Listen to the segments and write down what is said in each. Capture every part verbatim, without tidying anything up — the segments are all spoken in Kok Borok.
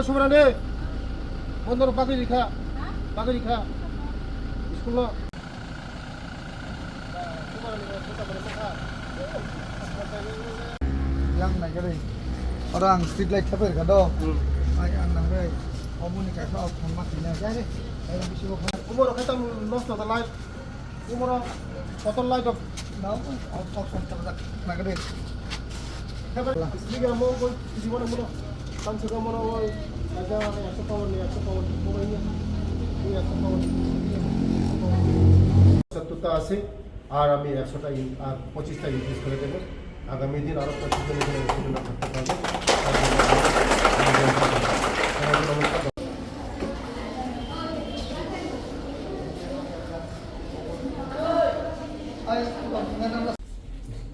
Subrani, bondo bagwi rikha, bagwi rikha, school no. Yang naikari, orang street light khapai rikha do. Hmm. Ai ang nangrai, omoni kaisa phone ma khina. Umur khatam nosto da light. Umoro kotor light of now of of of of nagade. Sini ga mo ko sini mo mo tam se ga mo oi aja ya so power ni ya so power mo ni ya so power. Sotto ta ase, ar ami ekso ta in- ar pochis ta increase kore debo. Agami din aro pochis jone jone student rok thakte parbe.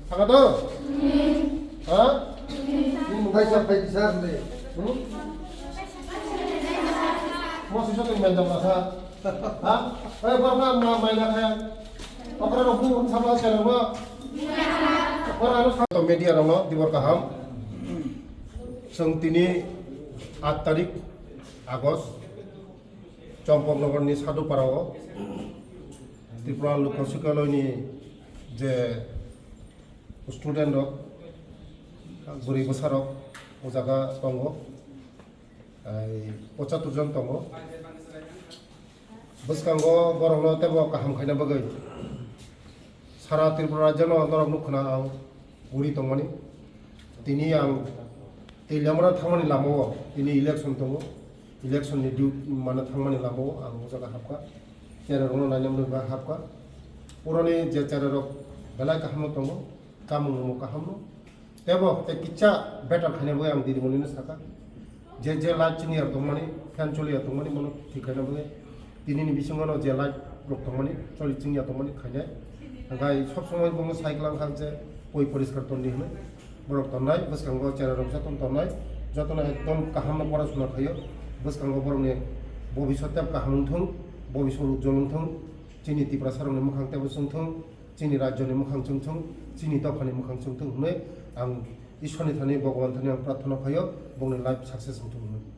Thaka to? Ha? Phai sa, phai sa. Hmm? Mo sisa tu main jam rasa. Ha? Eh, borok ma, ma, mai na kaya. Okra rok bu, sama channel ma. Okra rok sa- To media rok no, dibor kaham. Chwng tini aat tarik August, Chompoknogorni Sadhuparao Tripura Lok Sikaloini je student rok, bwrwi bwsa rok o jaga tongo, ai, pochattor jon tongo. Bwskango borokno teibo kaham khaina bagwi sara Tripura rajyono norok nukha na ang uri tongmani. Tini ang tei lemra thangmani lamao tini election tongo. Election ni due mana thangmani lamao ang o jaga hapkha. Chera rokno nainamni ba hapkha. Puroni je chera rok belai kaham tongo. Kamung rok kaham no. Teibo tei kisa better khaina bagwi ang didi monino saka. Je je light chingya tongmani, fan choliya tongmani, mono thik khaina bagwi. Tinini bisingo no je light rok tongmani, choli chingya tongmani khainai. Hwnkhe sob somoi bono cycle wngkha je poi poriskar tongdi hwnwi. Borok tongnai, bwskango chera rok jotono tongnai, jotono ekdom kaham no porasuna khaio. Bwskango borokni bobiswt tei kaham wngthung, bobiswt ujjwal wngthung, chini Tiprasa rokni mwkhang teibo chwngthung. Chini rajyoni mwkhang chwngthung, chini dophani mwkhang chwngthung hwnwi ang Ishwarni thani, Bhagwan thani ang prarthana khaio, bongni life success wngthung hwnwi.